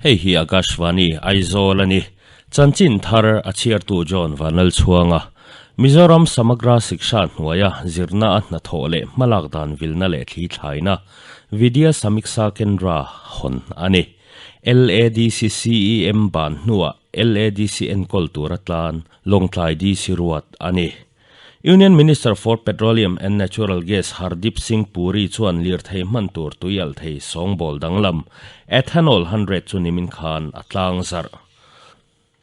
Hei hi Akashvani, Aizawl a ni. Chanchin thar a chhiartu John Vanlalchhuanga. Mizoram Samagra Shiksha hnuaia zirna a hnathawh leh hmalak dan vilna leh thli thlaina Vidya Samiksha Kendra hawn a ni. LADC CEM ban hnuah LADC enkawl tura tlan Lawngtlai DC ruat a ni. Union Minister for Petroleum and Natural Gas Hardeep Singh Puri chuan lirthei hman tur tuialhthei sawngbawl danglam Ethanol 100 chu nimin khan a tlang zarh.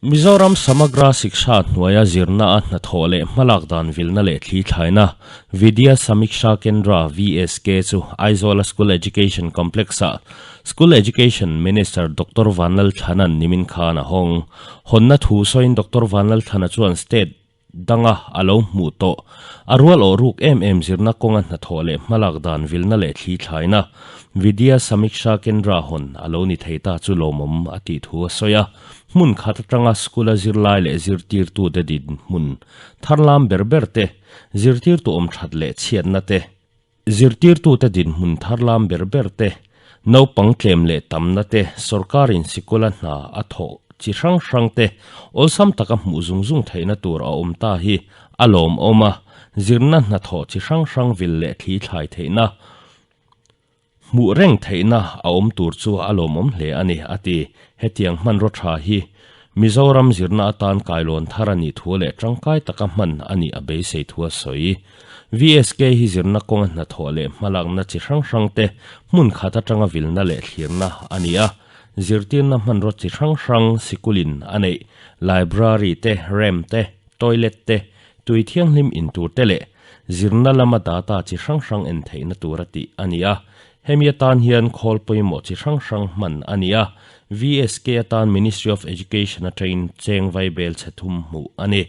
Mizoram Samagra Shiksha hnuaia zirna a hnathawh leh hmalak dan vilna leh thli thlaina Vidya Samiksha Kendra, VSK, chu Aizawla School Education Complex-ah School Education Minister Doctor Vanlalthlana'n nimin khan a hawng. Hawnna thu sawiin Doctor Vanlalthlana chuan State danga a lo hmuh tawh. A rual awh ruk em em zirna kawnga hnathawh leh hmalak dan vilna leh thli thlaina Vidya Samiksha Kendra hawn a lo ni thei ta chu lawmawm a tih thu a sawi a. Hmun khat atanga school-a zirlai leh zirtirtute dinhmun tharlam ber ber te, zirtirtu awm that leh chhiatna te, zirtirtute dinhmun tharlam ber ber te, naupang tlem leh tamna te, sawrkarin sikula hna a thawh chi hrang hrang te awlsam taka hmuh zung zung theihna tur a awm ta hi a lawmawm a, zirna hnathawh chi hrang hrang vil leh thli thlai theihna hmuh reng theihna a awm tur chu a lawmawm hle a ni, a ti. Hetiang hmanraw tha hi Mizoram zirna atan kailawn thar a nih thu leh tangkai taka hman a nih a beisei thu a sawi. VSK hi zirna kawnga hnathawh leh hmalakna chi hrang hrang te hmun khat atanga vilna leh thlirna a ni a. Zirtirna hmanraw chi hrang hrang sikulin a neih, library te, ramp te, toilet te, tui thianghlim in tur te leh zirna lama data chi hrang hrang en theihna tura tih a ni a. Hemi atan hian khawl pawimawh chi hrang hrang hman a ni a, VSK atan Ministry of Education atangin cheng vaibel chhe thum hmuh a ni.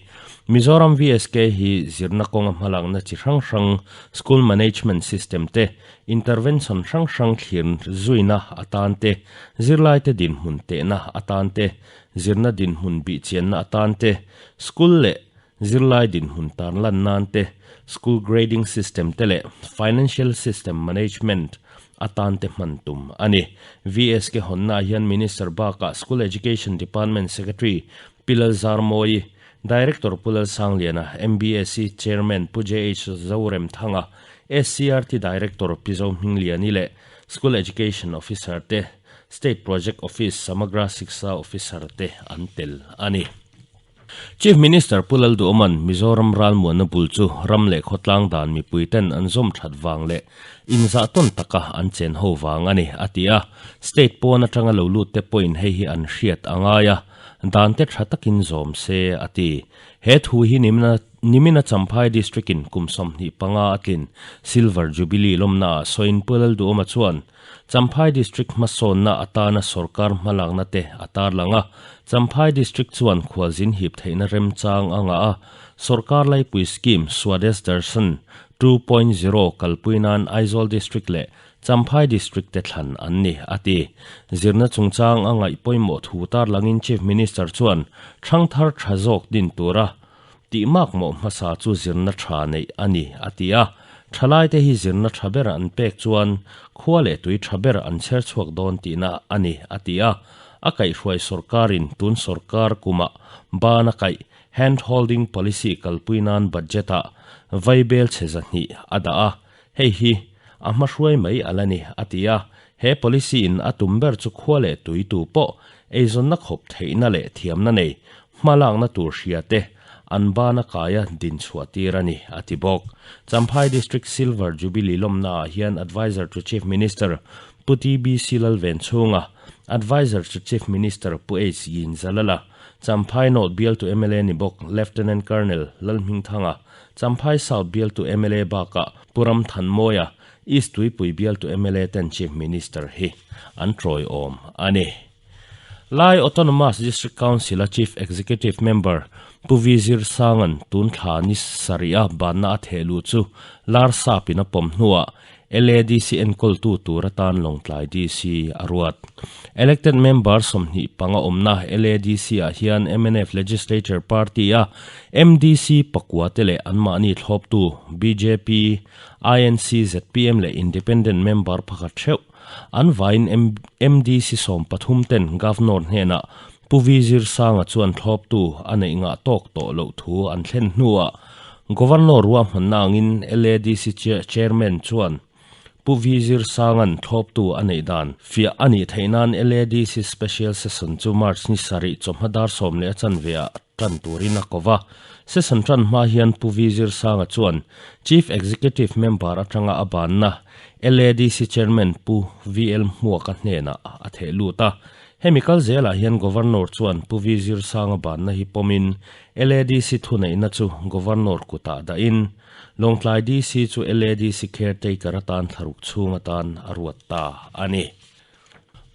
Mizoram VSK hi zirna kawnga hmalakna chi hrang hrang, School Management System te, Intervention hrang hrang thlir zuina atan te, zirlaite dinhmun tehna atan te, zirna dinhmun bihchianna atan te, School leh Zirlai dinhmun tarlan nan te, School Grading System te leh Financial System Management atan te hman tum a ni. VSK hawnnaah hian Minister bakah School Education Department Secretary Pi Lalzarmawi, Director Pu Lalsangliana, MBSE Chairman Pu JH Zoremthanga, SCRT Director Pi Zohmingliani leh School Education Officer te, State Project Office Samagra Shiksha Officer te an tel a ni. Chief Minister Pu Lalduhawma'n Mizoram ralmuanna bul chu ram leh khawtlang dan mipui ten an zawm that vang leh inzah tawn taka an chen ho vang a ni, a ti a. State pawn atanga lo lut te pawhin hei hi an hriat a ngai a, dan te tha takin zawm se, a ti. He thu hi nimina Champhai District in kum 25 a tlin Silver Jubilee lawmnaah sawiin Pu Lalduhawma chuan, Champhai District hmasawnna atana sawrkar hmalakna te a tarlang a, Champhai District chuan khualzin hip theihna remchang a ngah a, sawrkar laipui scheme Swadesh Darshan 2.0 kalpui nan Aizawl District leh Champhai District te thlan an ni, a ti. Zirna chungchang a ngaih pawimawh thu tarlangin Chief Minister chuan thangthar tha zawk din tura Tih makmawh hmasa chu zirna tha neih a ni, a ti a. Thalaite hi zirna tha ber an pek chuan khua leh tui tha ber an chher chhuak dawn tihna a ni, a ti a. A kaihhruai sawrkarin tun sawrkar kumah ban a kaih hand holding policy kalpui nan budget-ah vaibel chhe 200 a dah a, hei hi a hmahruai mai a la ni, a ti a. He policy in a tum ber chu khua leh tui tu pawh eizawnna khawp theihna leh thiamna nei Hmalakna tur hria te an bana kaia din chhuah tir a ni, a ti bawk. Champhai District Silver Jubilee lawmnaah hian Adviser to Chief Minister Pu TBC Lalvenchhunga, Adviser to Chief Minister Pu H Yinzalala, Champhai North bialtu mla ni bawk Lieutenant Colonel Lalhmingthanga, Champhai South bialtu mla bakah Pu Ramthanmawia, East Tuipui bialtu mla ten Chief Minister hi an tawiawm a ni. Lai Autonomous District Council-a Chief Executive Member Pu V Zirsanga'n tun thla ni sarih a banna a theh luh chu Larsapin a pawm hnuah LADC enkawltu tur atan Lawngtlai DC a ruat. Elected member 25 awmna LADC-ah hian mnf Legislature Party-a MDC pakua te leh anmahni thlawptu bjp, INC, zpm leh Independent member pakhat theuh an vaiin MDC 13 ten Governor hnenah Pu Vi Zirsanga chuan thlawptu a neih ngah tawk tawh loh thu an thlen hnuah Governor ruahmanna angin LADC Chairman chuan Pu Vi Zirsanga'n thlawptu a neih dan fiah a nih theih nan LADC Special Session chu March ni sarih chawhma dar 10:15 ah tan turin a ko va. Session tan hma hian Pu Vi Zirsanga chuan Chief Executive Member atanga a banna LADC Chairman Pu VL Hmuaka hnenah a theh lut a. Hemi kal zelah hian Governor chuan Pu Vi Zirsanga banna hi pawmin LADC thuneihna chu Governor kutah dahin Lawngtlai DC chu LADC caretaker atan thlaruk chhung atan a ruat ta a ni.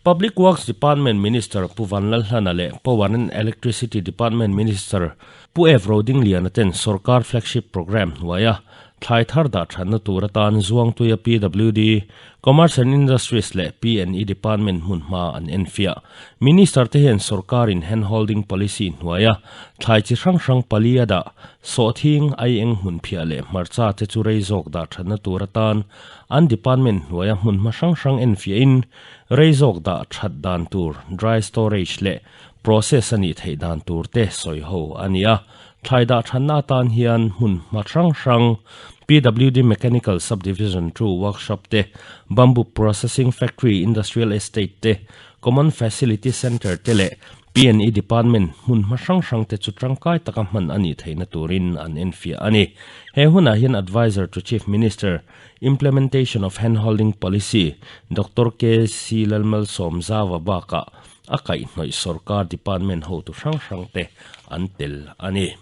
Public Works Department Minister Pu Vanlalhlana leh Power and Electricity Department Minister Pu Ev Rodingliana ten sorkar flagship programme hnuaia thlai thar dah thatna tur atan Zuangtuia PWD, Commerce and Industries leh P&E Department hmun hma an enfiah. Minister te hian sorkarin handholding policy hnuaia thlai chi hrang hrang pali a dah, sawhthing, aieng hmun phiah leh hmarcha te chu rei zawk dah thatna tur atan an department hnuaia hmun hma hrang hrang enfiahin rei zawk dah that dan tur dry storage leh process a nih theih dan tur te sawi ho a ni a. Thlai dah thatna atan hian hmun hma hrang hrang PWD Mechanical Sub-Division 2 Workshop te, Bamboo Processing Factory Industrial Estate te, Common Facility Centre te leh P&E Department hmun hma hrang hrang te chu tangkai taka hman a nih theihna turin an enfiah a ni. He hunah hian Adviser to Chief Minister, Implementation of Handholding Policy, Doctor KC Lalmalsawmzava bakah a kaihhnawih sorkar department hotu hrang hrang te an tel a ni.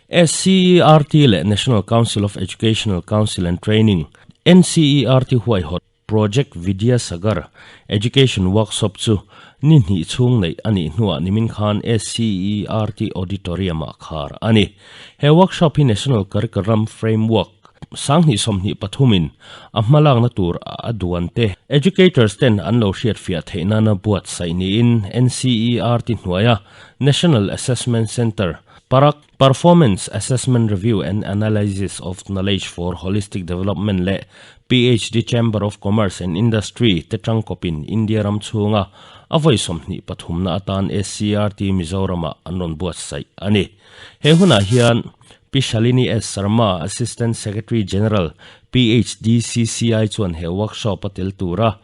SCERT leh National Council of Educational Council and Training, NCERT huaihawt Project Vidya Sagar Education Workshop chu ni hnih chhung neih a nih hnuah nimin khan SCERT Auditorium-ah khar a ni. He workshop hi National Curriculum Framework 2023 in a hmalakna tur a duan te educators ten an lo hriatfiah theih nana buatsaih niin NCERT hnuaia National Assessment Centre Parak Performance Assessment Review and Analysis of Knowledge for Holistic Development leh PhD Chamber of Commerce and Industry te tangkawpin India ram chhunga a vawi 23 na atan SCERT Mizoramah an rawn buatsaih a ni. He hunah hian Pi Shalini S. Sharma, Assistant Secretary General, PHDCCI chuan he workshop a tel tura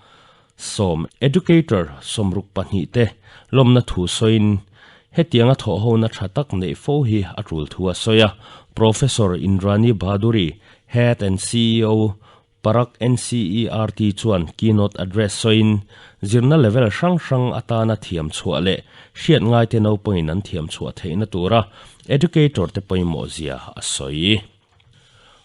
sawm educator 62 te lawmna thu sawiin hetianga thawh hona tha tak neih fo hi a tul thu a sawi a. Professor Indrani Bhaduri, Head and CEO, Parak NCERT chuan keynote address sawiin zirna level hrang hrang atana thiam chhuah leh hriat ngai te naupangin an thiam chhuah theihna tura educator te pawimawh zia a sawi.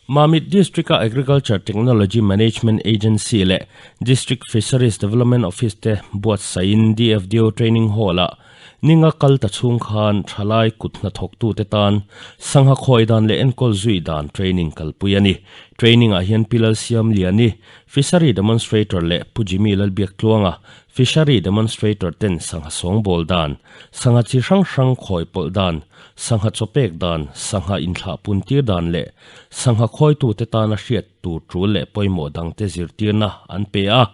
Mamit District-a Agriculture Technology Management Agency leh District Fisheries Development Office te buatsaihin DFDO Training Hall-ah ninga kal ta chhung khan thalai kut hnathawktute tan sangha khawi dan leh enkawl zui dan training kalpui a ni. Training-ah hian Pi Lalsiam Liani, Fishery Demonstrator leh Pu Jimmy Lalbiaktluanga, Fishery Demonstrator ten sangha sawngbawl dan, sangha chi hrang hrang khawi pawlh dan, sangha chawpek dan, sangha inthlah pun tir dan leh sangha khawitute tana hriat tur tul leh pawimawh dangte zirtirna an pe a.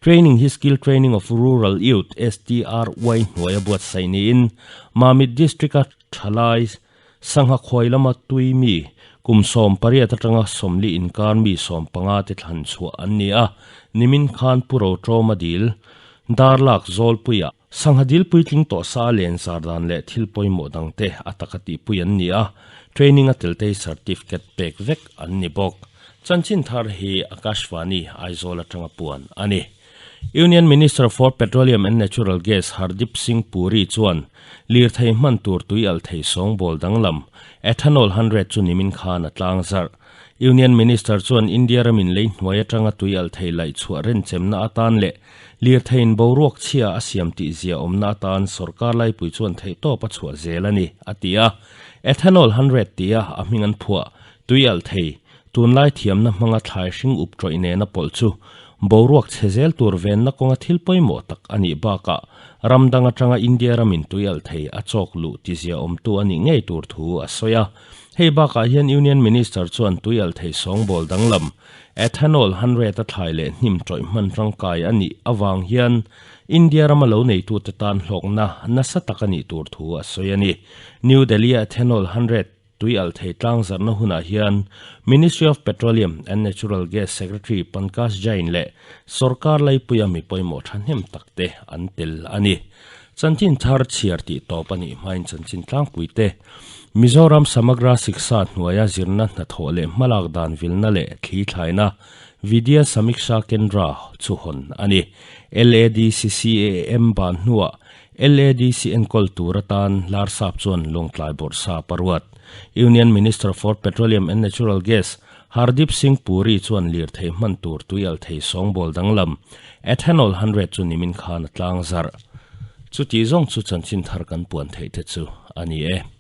Training hi Skill Training of Rural Youth, STRY, hnuaia buatsaih niin Mamit District-a thalai sangha khawi lama tui mi kum 18 atanga 40 inkar mi 15 te thlan chhuah an ni a. Nimin khan Pu Rotawma dil Darlak Zawlpuia sangha dil puitling tawh sa len zar dan leh thil pawimawh dangte a taka tihpui an ni a. Training a teltei certificate pek vek an ni bawk. Chanchin thar hi Akashvani Aizawl atanga puan a ni. Union Minister for Petroleum and Natural Gas Hardeep Singh Puri chuan lirthei hman tur tui al thei sawngbawl danglam ethanol 100 chu nimin khan a tlang zarh. Union Minister chuan India ramin lei hnuai atanga tui al thei laih chhuah renchemna atan leh lirtheiin boruak chhia a siam tih zia awmna atan sorkar laipui chuan theihtawp a chhuah zel a ni, a ti a. Ethanol 100 tia a hming an phuah tui al thei. Tunlai thiamna hmanga thlai hring up tawih nena pawlh chu boruak chhe zel tur venna kawnga thil pawimawh tak a nih bakah ram dang atanga India ramin tui alh thei a chawk luh tizia awmtu a nih ngei tur thu a sawi a. Hei bakah hian Union Minister chuan tui alh thei sawngbawl danglam ethanol 100 a thlai leh hnim tawih hman tangkai a nih avang hian India rama lo neitute tan hlawkna nasa tak a nih tur thu a sawi a ni. New Delhi-a ethanol 100 Tui alh thei tlang zarhna hunah hian Ministry of Petroleum and Natural Gas Secretary Pankaj Jain leh sorkar laipuia mi pawimawh thahnem takte an tel a ni. Chanchin thar chhiar tih tawp a nih hmain chanchin tlangpuite Mizoram Samagra Shiksha hnuaia zirna hnathawh leh hmalak dan vilna leh thli thlaina Vidya Samiksha Kendra chu hawn a ni. LADCCAM ban hnuah LADC enkawl tur atan Larsap chuan Lawngtlai bawrhsa paruat. Union Minister for Petroleum and Natural Gas, Hardeep Singh Puri chuan lirthei hman tur tuial thei sawngbawl danglam, ethanol 100 chu nimin khan a tlang zarh. Chuti zawng chu chanchin thar kan puan theih te chu a ni e.